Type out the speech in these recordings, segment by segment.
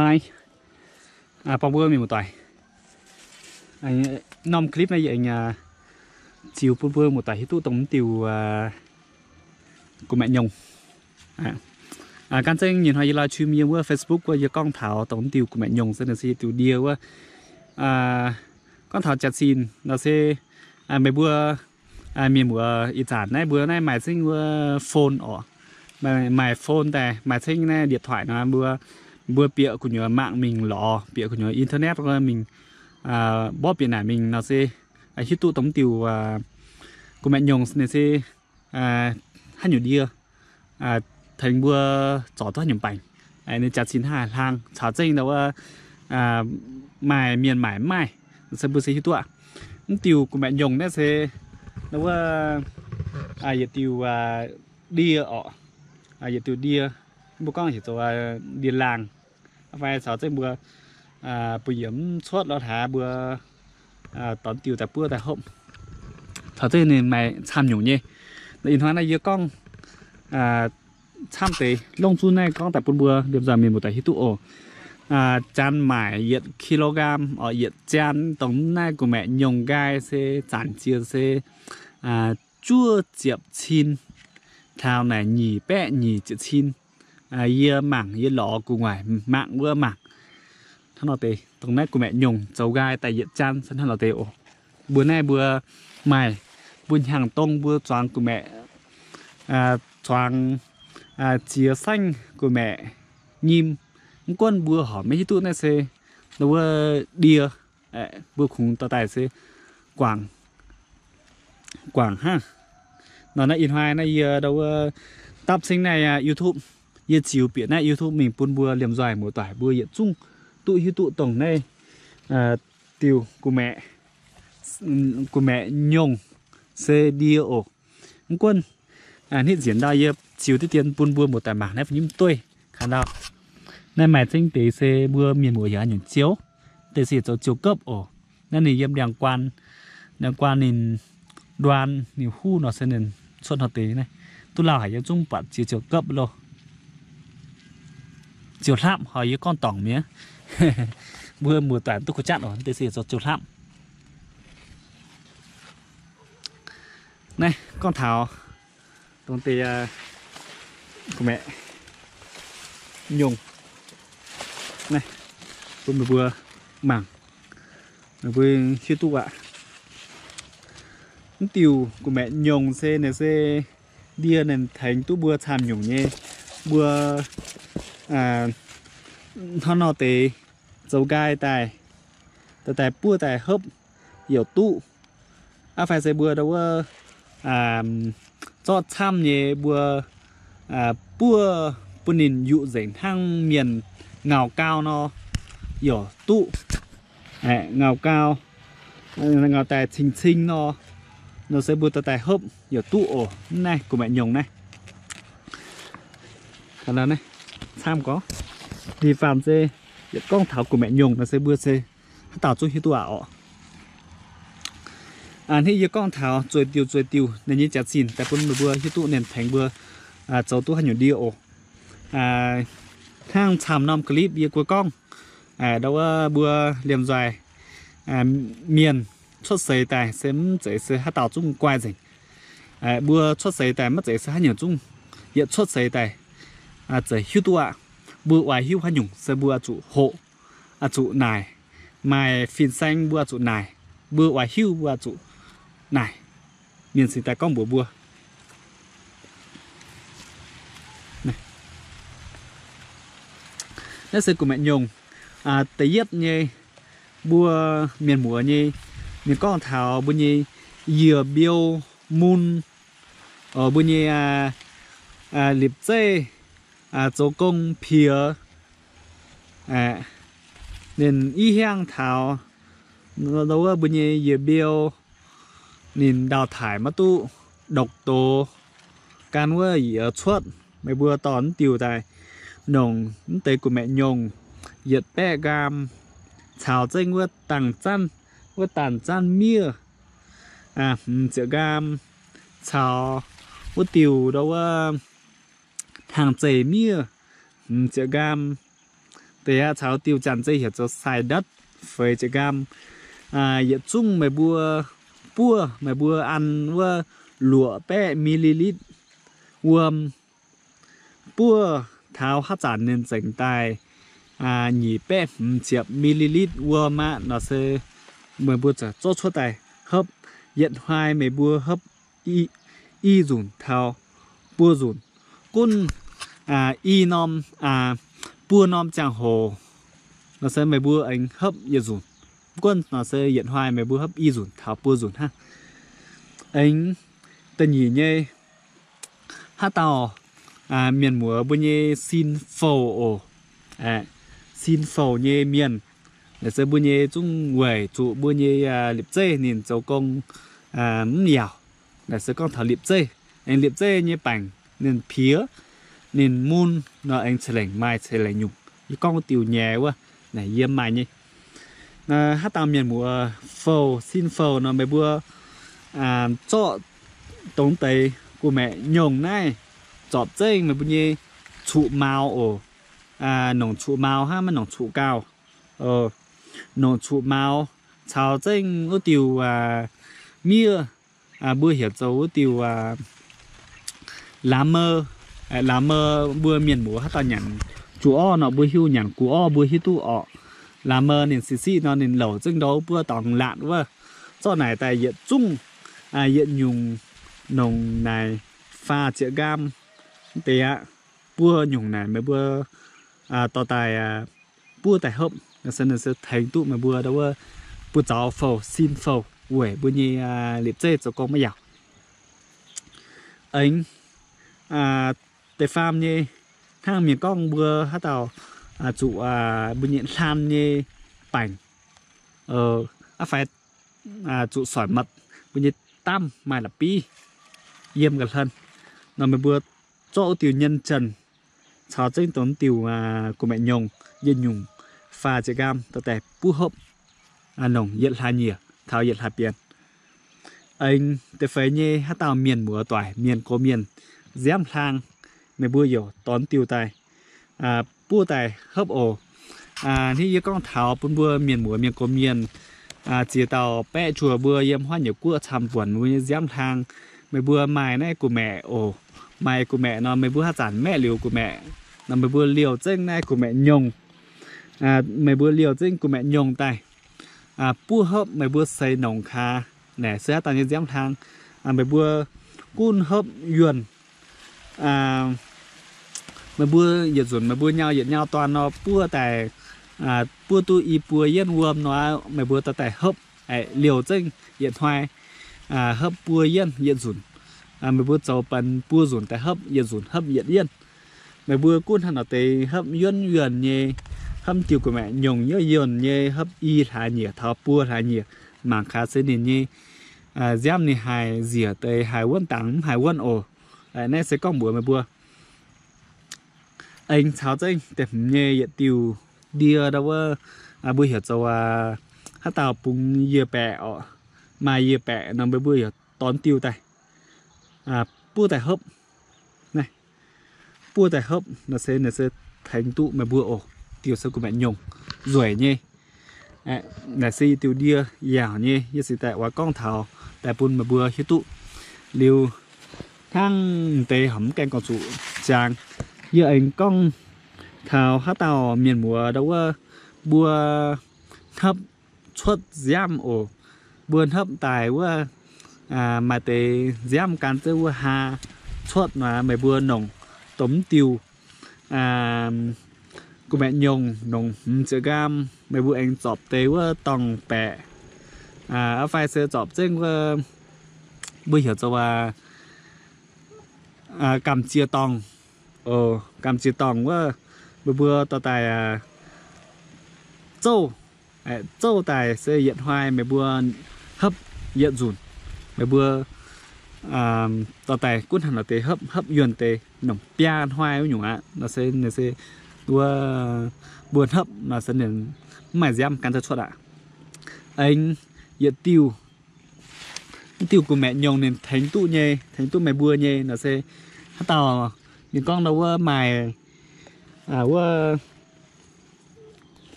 Naaiv, bang mbuo mienh muoz-doic, norm clip naaiv yie ziux bun mbuo muoz-doic hiuv duqv dongh mv diuh gu'maeqc nyungc. Gan zengv nyei hnoi yie live stream yiem wuov Facebook wuov, yie gorngv taux dongh mv diuh gu'maeqc nyungc se ninh se yietc diuh ndie wuov. Gorngv taux jaax zinh nor se meih mbuo mienh muoz ih zanc naaiv mbuo naaiv maaih zengv wuov phone oc. Maaih phone daaih, maaih zengv naaiv điện thoại nor mbuo, mbuo bieqc gu'nyuoz mạng mingh lorz, bieqc gu'nyuoz internet wuov mingh, mborqv bieqc naaic mingh nor se hiuv duqv dongh mv diuh gu'maeqc nyungc ninh se haaix nyungc ndie tengx mbuo zorc duqv haaix nyungc baengc. Ninh jaax zinh hnangv haaix hlang caux zengv ndau wuov maaih mienh maaic mv maaih, se mbuo se hiuv duqv. Mv diuh gu'maeqc nyungc naaiv se ndau wuov yietc diuh ndie oc. Yietc diuh ndie, mbuo gorngv heuc zoux ndie-laangh. Fai caux zengv mbuo bun yie mv cuotv lorz hlaax mbuo dorh diuh daaih buov daaih hopv, caux zengv ninh maaih camv nyungc nyei. Ih hnoi naaiv yie gorngv camv deix longc zunv naaiv gorngv daaih bun mbuo liemh nzoih mienh muoz-doic hiuv duqv oc. Janx maaic yietc kilogram oc, yietc janx dongh naaiv gu'maeqc nyungc nqaai se zanc jiex se juov ziepc cin taux naaic nyic baeqv nyic ziepc cin. Yie mangc, yie lorz gu'nguaaic mangc wuov mangc. Hnangv nor deix dongh naaiv gu'maeqc nyungc zoux nqaai daaih yietc janx se hnangv nor deix oc. Mbuo naaiv mbuo maaih, mbuo hnyangx-dongh mbuo zuangx gu'maeqc, zuangx ziex saengv gu'maeqc nyim. Mv gunv mbuo horpc maiv hiuv duqv naaiv se wuov ndie, mbuo kungx dorh daaih se guangc, guangc hnangv. Nor naaiv ih hnoi naaiv yie ndau wuov dapv cingv naaiv YouTube, yie ziux bieqc naaiv YouTube mingh bun mbuo liemh nzoih muoz-doic mbuo yietc zungv duqv hiuv duqv dongh naaiv diuh gu'maeqc nyungc se ndie oc. Mv gunv hnitv nzengc ndau yie ziux diqv dien bun mbuo muoz-doic mangc naaiv fai nyimv dueiv kaaix ndau. Naaiv maaih zengv deix se mbuo mienh muoz yaac nyungc ziouv, deix se yietc zoux ziouv gopv oc. Naaiv ninh yiem ndiangx-guaan, ndiangx-guaan ninh nduan ninh huv nor se ninh cuotv hnoi deix naaiv. Duqv lauh haic yie zungv buatc jiex ziouv gopv loh. Ziouv hlapv haic yie gorngv dorngc mi'aqv. Mbuo muoz-doic duqv kuh jatv oc, deix se yietc zoux ziouv hlapv. Naaiv gorngv taux dongh deix gu'maeqc nyungc naaiv bun meih mbuo mangc, meih mbuo hiuv duqv aqv. Mv diuh gu'maeqc nyungc se ninh se ndie ninh tengx duqv mbuo camv nyungc nyei. Mbuo hnangv nor deix zoux nqaai daaih, daaih buov daaih hopv yaac duqv. Aqv fai se mbuo ndau wuov zorqv camv nyei mbuo buov bun ninh yuqc nzengc hnangv mienh ngauh gau nor yaac duqv. Ngauh gau, ngauh daaih cing-cing nor, nor se mbuo dorh daaih hopv yaac duqv oc. Mv naaiv gu'maeqc nyungc naaiv, camv gorngv, da'faanh se yietc gorngv taux gu'maeqc nyungc nor se mbuo se haaix dauh zungv hiuv duqv aqv oc. Hnangv yie gorngv taux zueiz diuh zueiz diuh ninh nyei jaax-zinh daaih bun meih mbuo hiuv duqv ninh tengx mbuo zoux duqv haaix nyungc ndie oc. Hnangv camv norm clip yie mbuo gorngv, ndau wuov mbuo liemh nzoih mienh cuotv seix daaih se mv zeiz se haaix dauh zungv guai nzengc. Mbuo cuotv seix daaih maiv zeiz se haaix nyungc zungv, yietc cuotv seix daaih zeiz hiuv duqv aqv. Mbuo oix hiuv haaix nyungc se mbuo oix zuqc hoqc, oix zuqc naaic. Maaih fin-saeng mbuo oix zuqc naaic, mbuo oix hiuv mbuo oix zuqc naaic. Mienh cingx daaih gorngv mbuox mbuo. Naaiv se gu'maeqc nyungc da'yietv nyei, mbuo mienh muoz nyei, ninh gorngv taux mbuo nyei yiec mbiou mun, mbuo nyei lipc zeiv zoux gong piex. Ninh i hiangv taux wuov mbuo nyei yiec mbiou, ninh ndau-taaix maiv duqv, ndopv-doz, gan wuov yiec cuotv. Meih mbuo dorh mv diuh daaih nongc mv deix gu'maeqc nyungc yietc baeqv nqaam, caux zengv wuov dangh zanv, wuov dangh zanv miev hmz ziepc nqaam, caux wuov diuh ndau wuov hnaangx zeih miev hmz ziepc nqaam, Deix aqv, caux diuh janx-zeiv heuc zoux sai ndotv, feix ziepc nqaam. Yietc zungv meih mbuo buov, meih mbuo an wuov luoqc baeqv millilitr wuom. Buov taux haav zanc ninh zengc daaih nyic baeqv hmz ziepc millilitr wuom aqv nor se meih mbuo ziouc zorqv cuotv daaih hopv. Yietc hnoi meih mbuo hopv i nzunc taux buo nzunc. Gunv i norm, buo norm ziangh hoc nor se meih mbuo aengx hopv yietc nzunc. Gunv nor se yietc hnoi meih mbuo hopv i nzunc taux buo nzunc hnangv. Aengx da'nyeic nyei, haaix dauh mienh muoz mbuo nyei sin fou oc, sin fou nyei mienh, naaic se mbuo nyei zungv weic zuqc mbuo nyei liepc zeiv ninh zoux gong mv yaauc. Naaic se gorngv taux liepc zeiv. Aengx liepc zeiv nyei baengc ninh piex, ninh mun nor aengx ceix lengc maaih ceix lengc nyungc. Yie gorngv wuov diuh nyei wuov, naaic yiem maaih nyei. Haaix dauh mienh muoz fou, sin fou nor meih mbuo zorqv dongh deix gu'maeqc nyongh naaiv zorpc zengv meih mbuo nyei cuqv-mauz oc. Nongc cuqv-mauz hnangv, maiv nongc cuqv-gauh. Nongc cuqv-mauz caux zengv wuov diuh miev, mbuo heuc zoux wuov diuh lamh mou. Lamh mou mbuo mienh muoz haaix dauh nyanc juqv orv nor mbuo hiuv, nyanc gu'orv mbuo hiuv duqv orqc. Lamh mou ninh siqv siqv nor ninh louc zengv ndau buov dorngx laatc wuov. Zorqv naaic daaih yietc zungv, yietc nyungc nongc naaic faah ziepc nqaam deix aqv. Buo nyungc naaic meih mbuo dorh daaih buov daaih hopv, se tengx duqv meih mbuo ndau wuov buoz-zaux fou, sin fou, weic mbuo nyei liepc zeiv zoux gong maiv yaauc. Aengx da'faam nyei, hnangv mienh gorngv mbuo haaix dauh zuqc mbuo nyei hlan nyei baengc, aqv fai zuqc soic matc mbuo nyei damv maaih la'bieiv yiem ga'hlen nor meih mbuo zorqv wuov diuh nyei jienh caux zengv dongh diuh gu'maeqc nyongh yietc nyungc faah ziepc nqaam dorh daaih buov hopv, nongc yietc hlaax nyieqc taux yietc hlaax bienx. Aengx da'feix nyei, haaix dauh mienh muoz doic, mienh gox mienh, nziaamv hlang, meih mbuo youc dorh diuh daaih buov daaih hopv oc. Hnangv yie gorngv taux bun mbuo mienh muoz mienh gox mienh, ziex dauh baeqv juoh mbuo yiem huaav nyei guoqv camv-buonc mbuo nyei nziaamv hlang, meih mbuo maaih naaiv gu'maeqc oc. Maaih gu'maeqc nor meih mbuo haaix zanc maeqv liuz gu'maeqc nor meih mbuo liouh zengv naaiv gu'maeqc nyongh. Meih mbuo liouh zengv gu'maeqc nyongh daaih buov hopv, meih mbuo seix nongc gaax, naaic se haaix dauh nyei nziaamv hlang, meih mbuo gunv hopv yuonh. Meih mbuo yietc nzunc meih mbuo nyau yietc nyau dorn nor buov daaih, buov duqv i buo yienv wuom nor, meih mbuo dorh daaih hopv, liouh zengv yietc hnoi hopv buo yienv yietc nzunc. Meih mbuo zoux benx buo nzunc daaih hopv, yietc nzunc hopv yietc yienv. Meih mbuo gunv hnangv nor deix hopv yuonv yuonh nyei, hopv diuh gu'maeqc nyongh yuonv yuonh nyei, hopv i hlaax nyieqc taux buo hlaax nyieqc, mangc gaax se ninh nyei nziaamv ninh haih nziec deix haih wuonv dangx mv haih wuonv oc. Naaiv se gorngv mbuox meih mbuo. Aengx caux zengv da'hmz nyei yietc diuh ndie ndau wuov, mbuo heuc zoux haaix dauh bungx yie baeqc oc, maaih yie baeqc nor mbuo mbuo heuc dorn diuh daaih buov daaih hopv. Naaiv buov daaih hopv nor se, nor se tengx duqv meih mbuo oc. Diuh se gu'maeqc nyongh nzueic nyei. Naaiv se diuh ndie yaauc nyei, yie ziouc daaih oix gorngv taux daaih bun meih mbuo hiuv duqv. Liuz hnangv deix horpc mv gaengh gorngv zuqc ziangx, yie aengx gorngv taux haaix dauh mienh muoz ndau wuov, mbuo hnopv cuotv nziaamv oc. Mbuo hnopv daaih wuov, maaih deix nziaamv gan zengv wuov haa cuotv nor, meih mbuo nongc domh diuh gu'maeqc nyongh nongc hmz ziepc nqaam, meih mbuo aengx zorpc deix wuov dorngh baeqc, aqv fai se zorpc zengv wuov, mbuo heuc zoux aac, gamh ziex dorngh. Gamh ziex dorngh wuov, meih mbuo dorh daaih zouv, zouv daaih se yietc hnoi meih mbuo hopv yietc nzunc. Meih mbuo dorh daaih gunv hnangv nor deix hopv, hopv yuonh deix nongc biaa hnoi wuov nyungc aqv. Nor se, nor se wuov mbuo hnopv nor se ninh mv maaih nziaamv gan zengv cuotv aqv. Aengx yietc diuh, diuh gu'maeqc nyongh ninh tengx duqv nyei, tengx duqv meih mbuo nyei nor se haaix dauh ninh gorngv nor wuov maaih wuov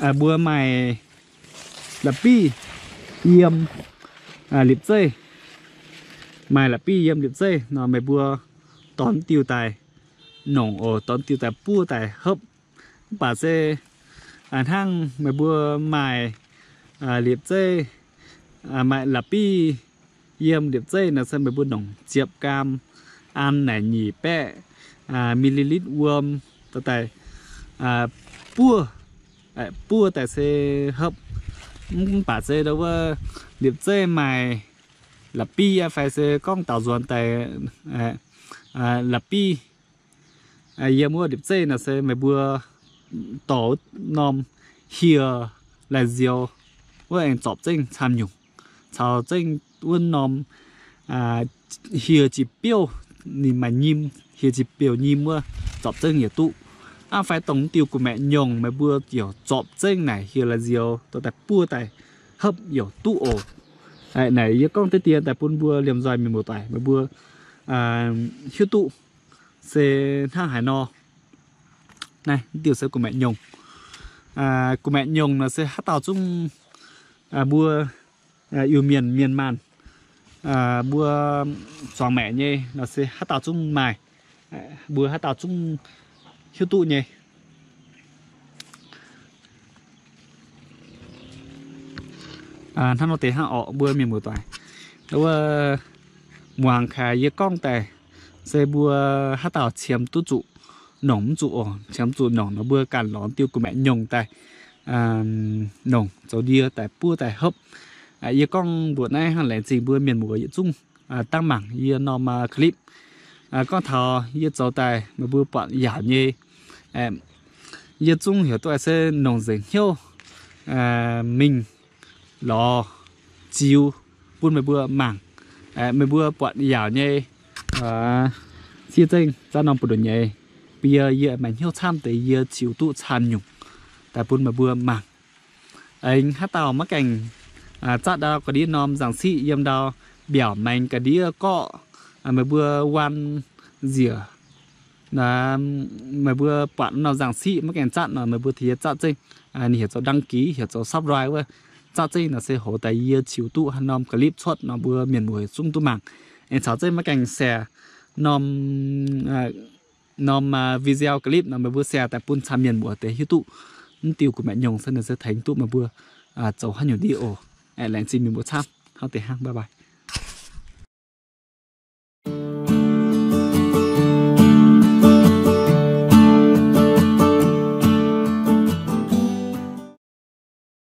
mbuo maaih la'bieiv yiem liepc zeiv, maaih la'bieiv yiem liepc zeiv nor, meih mbuo dorh diuh daaih nongc oc, dorh diuh daaih buov daaih hopv. Mv baac se hnangv meih mbuo maaih liepc zeiv, maaih la'bieiv yiem liepc zeiv nor se meih mbuo nongc ziepc gaam an naaic nyic baeqv millilitr wuom dorh daaih buov, buov daaih se hopv. Mv baac se ndau wuov liepc zeiv maaih la'bieiv aqv fai se gorngv daaux nzuonx daaih la'bieiv yiem wuov liepc zeiv nor se meih mbuo dorh norm hieh lai-nzioux wuov aengx zorpc zengv camv nyungc, caux zengv wuov norm hieh jiex biouv, ninh maaih nyim, hieh jiex biouv nyim wuov zorpc zengv yaac duqv. Aqv fai dongh diuh gu'maeqc nyungc meih mbuo yaac zorpc zengv naaic hieh lai-nzioux dorh daaih buov daaih hopv yaac duqv oc. Naaic yie gorngv deix dien daaih bun mbuo liemh nzoih mienh muoz-doic meih mbuo hiuv duqv se hnangv haaix nor. Naaiv diuh se gu'maeqc nyungc. Gu'maeqc nyungc nor se haaix dauh zungv mbuo Iu-Mienh, mienh maanh, mbuo zuangx maeqc nyei nor se haaix dauh zungv maaih, mbuo haaix dauh zungv hiuv duqv nyei. Hnangv nor deix hnangv orqc mbuo mienh muoz-doic. Wuov muangx kaaix yie gorngv daaih se mbuo haaix dauh qiemx duqv zuqc nongc mv zuqc oc, qiemx zuqc nongc nor mbuo ganh lorz diuh gu'maeqc nyungc daaih nongc zoux ndie daaih buov daaih hopv. Yie gorngv mbuox naaiv hnangv laengz zingh mbuo mienh muoz yietc zungv dangv mangc yie norm clip. Gorngv taux yie zoux daaih meih mbuo buatc yaauc nyei, yie zungv heuc duqv se nongc nzengc hnyouv mingh lorz ziux bun meih mbuo mangc. Meih mbuo buatc yaauc nyei siev zengv zaav norm buoz-ndoqv nyei. Bun yie, yie maaih hnyouv camv deix yie ziux duqv camv nyungc daaih bun meih mbuo mangc. Aengx haaix dauh maiv gaengh zatv ndau ga'ndiev norm nzangc siqv yiem ndau mbiaauc maengx ga'ndiev gorqv, meih mbuo waan nziec, meih mbuo buatc norm nzangc siqv maiv gaengh zatv nor, meih mbuo tengx yie zatv zengv. Ninh heuc zoux đăng ký, heuc zoux subscribe wuov, zatv zengv nor se hoz daaih yie ziux duqv haaix norm clip cuotv nor mbuo mienh muoz zungv duqv mangc. Aengx caux zengv maiv gaengh share norm norm video clip nor meih mbuo share daaih bun camv mienh muoz deix hiuv duqv mv diuh gu'maeqc nyungc se ninh se tengx duqv meih mbuo zoux haaix nyungc ndie oc. Laengz zingh mienh muoz camv hnangv deix hnangv, bye bye.